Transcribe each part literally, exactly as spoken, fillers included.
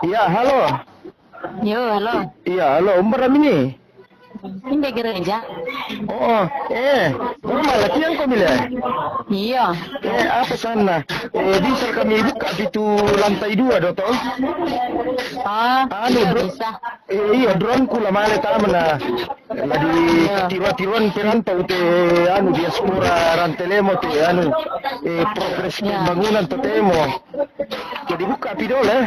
Iya, halo. Yo, halo. Iya, halo, umbar mi ini. Ini gereja. Oh, eh, normal latihan ko mi le. Iya. Eh, apa sana? Eh, bisa kami buka pintu lantai dua do to? Ah, Anu, iya, bro. Bisa. Eh, iya, drone ku la male tama na. La di tiruan-tiruan perantau te, anu, diaspora Rantelemo te, anu, eh, progres Iya. Pembangunan to temo. Jadi buka pi dole.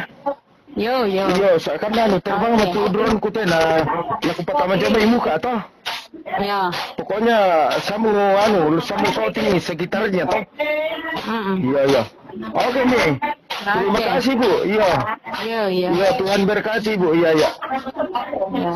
Yo, yo. Iyo, sa kan anu, terbang Oke. Matu drone ku te na, la ku patama jama i muka to. Ya. Pokoknya samu anu, samu shooting sekitarnya to. Mm-mm. Iya, iya. Oke nih. Terima Oke. Kasih, Bu. Iya. Yo, yo. Iya, Tuhan berkati, Bu. Iya, iya. Ya.